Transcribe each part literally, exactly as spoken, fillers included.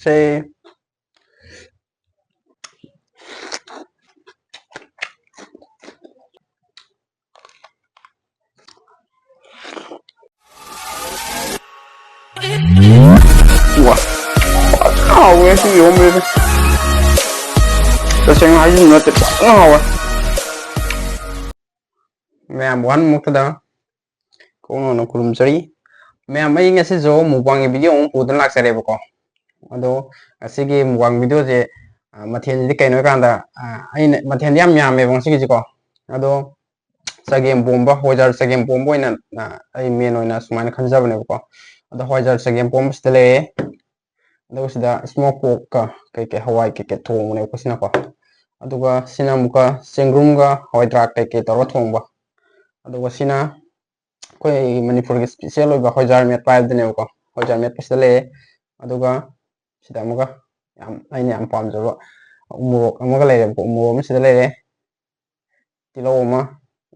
ꯁꯦ꯫ ꯋꯥ, ꯐꯖꯅ ꯍꯥꯎꯋꯦ ꯉꯁꯤ ꯏꯔꯣꯝꯕꯁꯦ꯫ ꯇꯁꯦꯡꯅ ꯍꯥꯏꯖꯤꯟꯕ ꯅꯠꯇꯦ, ꯐꯖꯅ ꯍꯥꯎꯋꯦ꯫ ꯃꯌꯥꯝ ꯋꯥꯍꯟꯃꯨꯛꯇꯗ ꯀꯣꯛꯅ ꯈꯨꯔꯨꯝꯖꯔꯤ꯫ ꯃꯌꯥꯝ, ꯑꯩ ꯉꯁꯤꯁꯨ ꯃꯨꯛꯕꯥꯡꯒꯤ ꯚꯤꯗꯤꯑꯣ ꯑꯃ ꯄꯨꯗꯨꯅ ꯂꯥꯛꯆꯔꯦꯕꯀꯣ꯫ ꯑꯗꯣ ꯉꯁꯤꯒꯤ ꯃꯨꯛꯕꯥꯡ ꯚꯤꯗꯤꯑꯣꯁꯦ, ꯑ, ꯃꯊꯦꯜꯁꯤꯗꯤ ꯀꯩꯅꯣ ꯍꯥꯏꯀꯥꯟꯗ, ꯑ, ꯑꯩꯅ ꯃꯊꯦꯜꯗꯤ ꯌꯥꯝ ꯌꯥꯝꯃꯦꯕ ꯉꯁꯤꯒꯤꯁꯤꯀꯣ꯫ ꯑꯗꯣ ꯆꯒꯦꯝ ꯄꯣꯝꯕ, ꯍꯋꯥꯏꯖꯥꯔ ꯆꯒꯦꯝ ꯄꯣꯝꯕ ꯑꯣꯏꯅ, ꯑ, ꯑꯩ ꯃꯦꯟ ꯑꯣꯏꯅ ꯁꯨꯃꯥꯏꯅ ꯈꯟꯖꯕꯅꯦꯕꯀꯣ꯫ ꯑꯗꯣ ꯍꯋꯥꯏꯖꯥꯔ ꯆꯒꯦꯝ ꯄꯣꯝꯕꯁꯤꯗ ꯂꯩꯔꯦ꯫ ꯑꯗꯨꯒ ꯁꯤꯗ ꯏꯁꯃꯣꯛ ꯄꯣꯔꯛꯀ ꯀꯩꯀꯩ ꯍꯋꯥꯏ ꯀꯩꯀꯩ ꯊꯣꯡꯕꯅꯦꯕꯀꯣ ꯁꯤꯅꯀꯣ꯫ ꯑꯗꯨꯒ ꯁꯤꯅ ꯑꯃꯨꯛꯀ ꯆꯦꯡꯒ꯭ꯔꯨꯝꯒ ꯍꯋꯥꯏ ꯊ꯭ꯔꯥꯛ ꯀꯩꯀꯩ ꯇꯧꯔꯒ ꯊꯣꯡꯕ꯫ ꯑꯗꯨꯒ ꯁꯤꯅ ꯑꯩꯈꯣꯏ ꯃꯅꯤꯄꯨꯔꯒꯤ ꯏꯁꯄꯤꯁꯦꯜ ꯑꯣꯏꯕ ꯍꯋꯥꯏꯖꯥꯔ ꯃꯦꯠꯄ ꯍꯥꯏꯕꯗꯨꯅꯦꯕꯀꯣ꯫ ꯍꯋꯥꯏꯖꯥꯔ ꯃꯦꯠꯄꯁꯤꯗ ꯂꯩꯔꯦ꯫ ꯑꯗꯨꯒ ꯁꯤꯗ ꯑꯃꯒ ꯌꯥꯝ, ꯑꯩꯅ ꯌꯥꯝ ꯄꯥꯝꯖꯕ ꯎꯃꯣꯔꯣꯛ ꯑꯃꯒ ꯂꯩꯔꯦꯕꯀꯣ꯫ ꯎꯃꯣꯔꯣꯛ ꯑꯃ ꯁꯤꯗ ꯂꯩꯔꯦ꯫ ꯇꯤꯜꯍꯧ ꯑꯃ,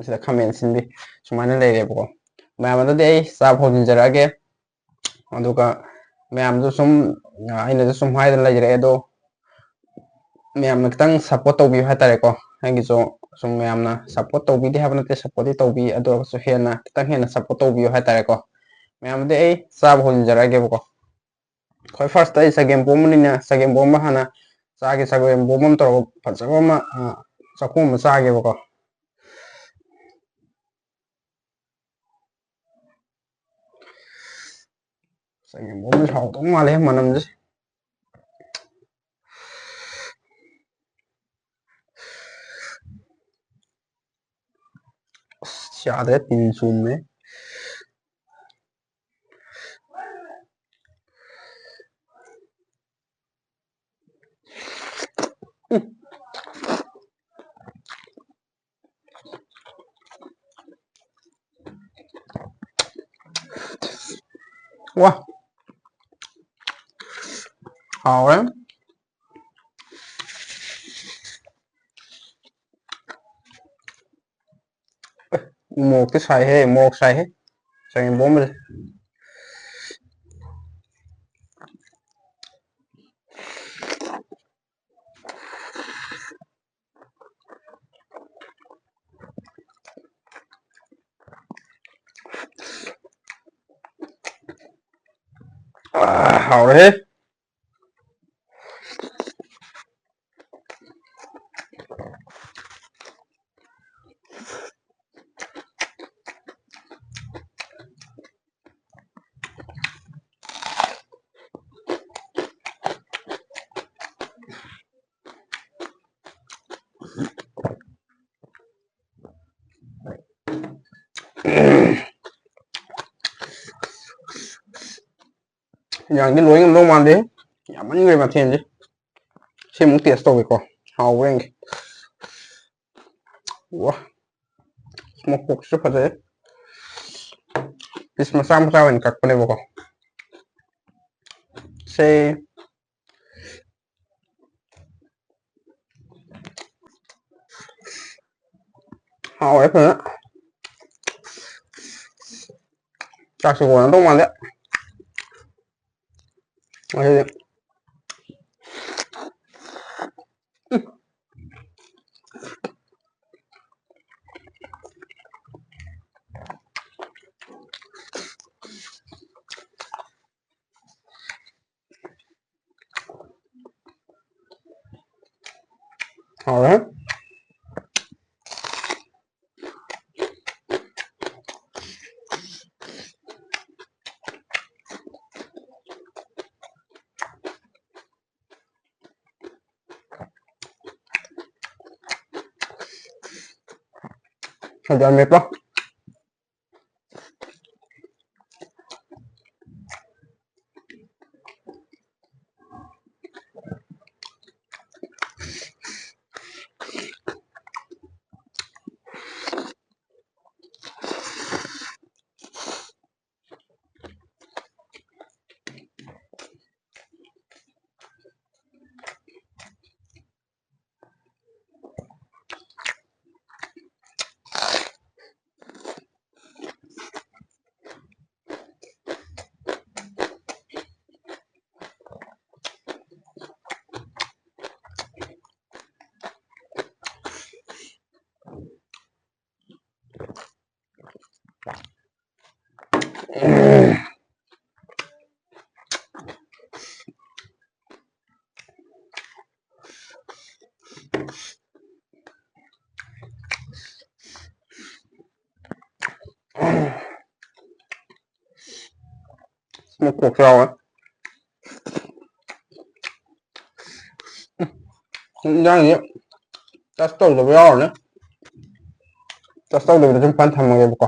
ꯁꯤꯗ ꯈꯥꯃꯦꯟ ꯑꯁꯤꯟꯕꯤ ꯁꯨꯃꯥꯏꯅ ꯂꯩꯔꯦꯕꯀꯣ꯫ ꯃꯌꯥꯝ ꯑꯗꯨꯗꯤ ꯑꯩ ꯆꯥꯕ ꯍꯧꯖꯤꯟꯖꯔꯛꯑꯒꯦ꯫ ꯑꯗꯨꯒ ꯃꯌꯥꯝꯁꯨ ꯁꯨꯝ, ꯑ, ꯑꯩꯅꯁꯨ ꯁꯨꯝ ꯍꯥꯏꯗꯅ ꯂꯩꯖꯔꯛꯑꯦ, ꯑꯗꯣ ꯃꯌꯥꯝꯅ ꯈꯤꯇꯪ ꯁꯞꯄꯣꯔꯠ ꯇꯧꯕꯤꯌꯨ ꯍꯥꯏꯇꯥꯔꯦꯀꯣ꯫ ꯑꯩꯒꯤꯁꯨ ꯁꯨꯝ ꯃꯌꯥꯝꯅ ꯁꯞꯄꯣꯔꯠ ꯇꯧꯕꯤꯗꯦ ꯍꯥꯏꯕ ꯅꯠꯇꯦ, ꯁꯞꯄꯣꯔꯠꯇꯤ ꯇꯧꯕꯤ, ꯑꯗꯨ ꯑꯣꯏꯔꯒꯁꯨ ꯍꯦꯟꯅ, ꯈꯤꯇꯪ ꯍꯦꯟꯅ ꯁꯞꯄꯣꯔꯠ ꯇꯧꯕꯤꯌꯨ ꯍꯥꯏꯇꯥꯔꯦꯀꯣ꯫ ꯃꯌꯥꯝꯗꯤ ꯑꯩ ꯆꯥꯕ ꯍꯧꯖꯤꯟꯖꯔꯛꯑꯒꯦꯕꯀꯣ꯫ ꯈ꯭ꯋꯥꯏ ꯐꯥꯔꯁꯇ ꯑꯩ ꯆꯒꯦꯝ ꯄꯣꯝꯕꯅꯤꯅ, ꯆꯒꯦꯝ ꯄꯣꯝꯕ ꯍꯥꯟꯅ ꯆꯥꯒꯦ꯫ ꯆꯒꯦꯝ ꯄꯣꯝꯕ ꯑꯃ ꯇꯧꯔꯒ ꯐꯖꯕ ꯑꯃ, ꯑ, ꯆꯥꯛꯈꯨꯝ ꯑꯃ ꯆꯥꯒꯦꯕꯀꯣ꯫ ꯆꯒꯦꯝ ꯄꯣꯝꯕꯁꯦ ꯍꯥꯎꯗꯧ ꯃꯥꯜꯂꯦ ꯃꯅꯝꯁꯦ꯫ ꯑꯁ, ꯌꯥꯗ꯭ꯔꯦ, ꯇꯤꯟ ꯆꯨꯝꯃꯦ꯫ ꯋꯥ, ꯍꯥꯎꯔꯦ꯫ ꯎ ꯃꯣꯔꯣꯛꯇꯤ ꯁꯥꯏꯍꯦ, ꯃꯣꯔꯣꯛ ꯁꯥꯏꯍꯦ꯫ ꯆꯒꯦꯝ ꯄꯣꯝꯕꯁꯦ꯫ ꯍꯥꯎꯔꯦꯍꯦ꯫ ꯌꯦꯟꯖꯥꯡꯗꯤ ꯂꯣꯏ ꯉꯝꯗꯧ ꯃꯥꯟꯗꯦ, ꯌꯥꯝꯃꯟꯈ꯭ꯔꯦ ꯃꯊꯦꯜꯁꯦ꯫ ꯁꯤ ꯑꯃꯨꯛ ꯇꯦꯁ ꯇꯧꯒꯦꯀꯣ, ꯍꯥꯎꯕ꯭ꯔꯥ ꯌꯦꯡꯒꯦ꯫ ꯋꯥ, ꯁ꯭ꯃꯣꯛ ꯄꯣꯔꯛꯁꯤꯁꯨ ꯐꯖꯩ꯫ ꯄꯤꯁ ꯃꯆꯥ ꯃꯆꯥ ꯑꯣꯏꯅ ꯀꯛꯄꯅꯦꯕꯀꯣ꯫ ꯁꯦ, ꯍꯥꯎꯔꯦ ꯐꯖꯅ꯫ ꯆꯥꯛꯁꯨ ꯀꯣꯟꯅꯗꯧ ꯃꯥꯜꯂꯦ꯫ ꯑꯗꯨꯗꯤ, ꯎꯝ꯫ ꯍꯥꯎꯔꯦ꯫ ꯈꯖꯤꯛ ꯑꯃꯦꯠꯄ꯫ ꯁ꯭ꯃꯣꯛ ꯄꯣꯔꯛꯁꯨ ꯌꯥꯎꯋꯦ꯫ ꯏꯟꯖꯥꯡꯁꯦ ꯇꯁ ꯇꯧꯗꯕ ꯌꯥꯎꯔꯅꯤ꯫ ꯇꯁ ꯇꯧꯗꯕꯤꯗ ꯁꯨꯝ ꯐꯟ ꯊꯝꯃꯒꯦꯕꯀꯣ꯫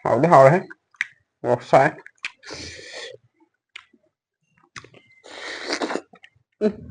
ꯍꯥꯎꯗꯤ ꯍꯥꯎꯔꯦꯍꯦ꯫ ꯃꯣꯔꯣꯛ ꯁꯥꯏ꯫ ꯎꯝ꯫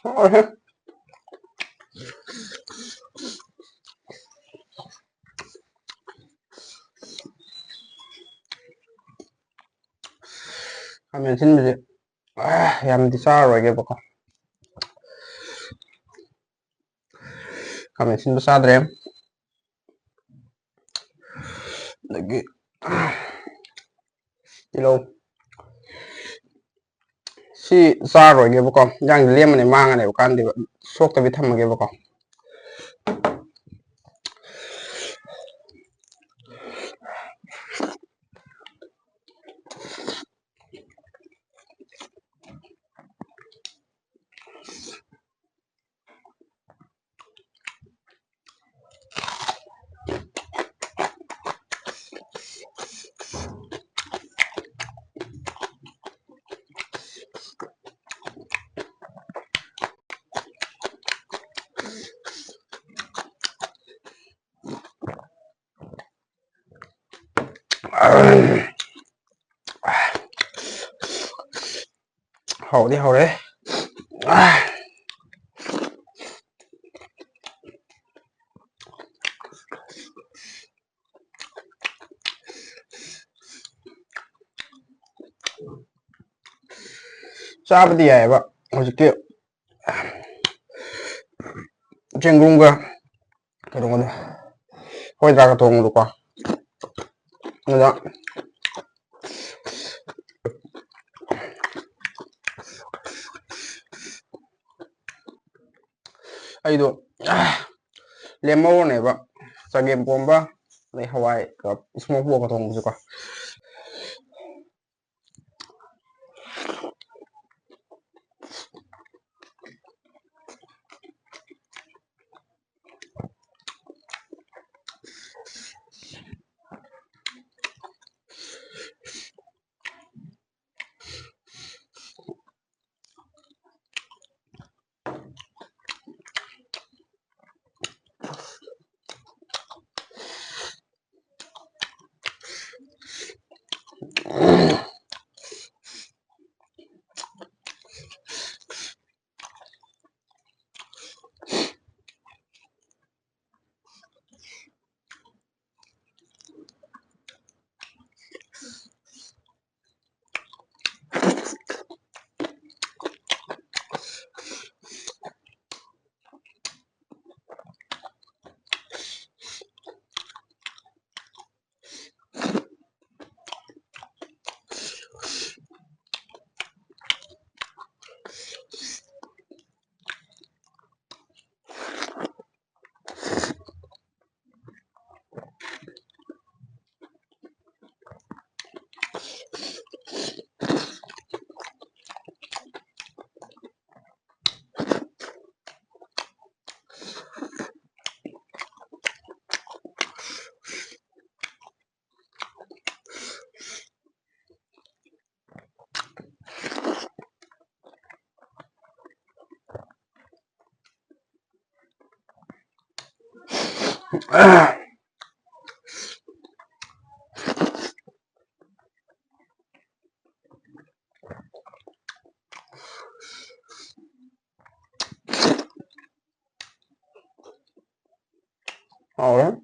ꯍꯥꯎꯔꯦꯍꯦ꯫ ꯈꯥꯃꯦꯟ ꯑꯁꯤꯟꯕꯁꯦ, ꯑꯥ, ꯌꯥꯝꯗꯤ ꯆꯥꯔꯔꯣꯏꯒꯦꯕꯀꯣ꯫ ꯈꯥꯃꯦꯟ ꯑꯁꯤꯟꯕ ꯆꯥꯗ꯭ꯔꯦ꯫ ꯑꯗꯒꯤ ꯇꯤꯜꯍꯧ꯫ ꯁꯤ ꯆꯥꯔꯔꯣꯏꯒꯦꯕꯀꯣ꯫ ꯏꯟꯖꯥꯡꯁꯤ ꯂꯦꯝꯃꯅꯤ, ꯃꯥꯡꯉꯅꯦꯕ, ꯀꯥꯟꯗꯦꯕ꯫ ꯁꯣꯛꯇꯕꯤ ꯊꯝꯃꯒꯦꯕꯀꯣ꯫ ꯍꯥꯎꯗꯤ ꯍꯥꯎꯔꯦ꯫ ꯆꯥꯕꯗꯤ ꯌꯥꯏꯑꯕ ꯍꯧꯖꯤꯛꯀꯤ ꯆꯦꯡꯒꯨꯝꯒ ꯀꯩꯅꯣꯒꯗꯣ, ꯍꯋꯥꯏ ꯊ꯭ꯔꯥꯛꯀ ꯊꯣꯡꯕꯗꯣꯀꯣ꯫ ꯑꯗ ꯑꯩꯗꯣ ꯂꯦꯝꯍꯧꯔꯅꯦꯕ, ꯆꯒꯦꯝ ꯄꯣꯝꯕ, ꯑꯗꯩ ꯍꯋꯥꯏ, smoke pork ꯊꯣꯡꯕꯁꯨꯀꯣ꯫ ꯍꯥꯎꯔꯦ꯫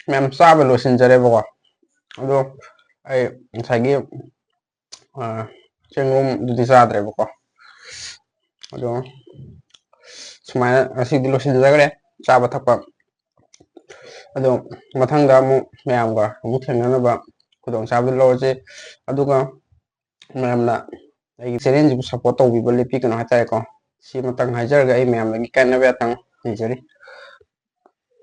ꯃꯌꯥꯝ ꯆꯥꯕ ꯂꯣꯏꯁꯤꯟꯖꯔꯦꯕꯀꯣ꯫ ꯑꯗꯣ ꯑꯩ ꯉꯁꯥꯏꯒꯤ, ꯑ, ꯆꯦꯡꯒꯨꯝꯗꯨꯗꯤ ꯆꯥꯗ꯭ꯔꯦꯕꯀꯣ꯫ ꯑꯗꯣ ꯁꯨꯃꯥꯏꯅ ꯉꯁꯤꯗꯤ ꯂꯣꯏꯁꯤꯟꯖꯈ꯭ꯔꯦ ꯆꯥꯕ ꯊꯛꯄ꯫ ꯑꯗꯣ ꯃꯊꯪꯗ ꯑꯃꯨꯛ ꯃꯌꯥꯝꯒ ꯑꯃꯨꯛ ꯊꯦꯡꯅꯅꯕ ꯈꯨꯗꯣꯡꯆꯥꯕꯗꯨ ꯂꯧꯔꯁꯤ꯫ ꯑꯗꯨꯒ ꯃꯌꯥꯝꯅ ꯑꯩꯒꯤ ꯆꯦꯅꯦꯜꯁꯤꯕꯨ ꯁꯞꯄꯣꯔꯠ ꯇꯧꯕꯤꯕ ꯂꯦꯞꯄꯤꯒꯅꯨ ꯍꯥꯏꯇꯥꯔꯦꯀꯣ꯫ ꯁꯤ ꯑꯃꯇꯪ ꯍꯥꯏꯖꯔꯒ ꯑꯩ ꯃꯌꯥꯝꯗꯒꯤ ꯀꯥꯏꯅꯕ ꯌꯥꯇꯪ ꯅꯤꯖꯔꯤ꯫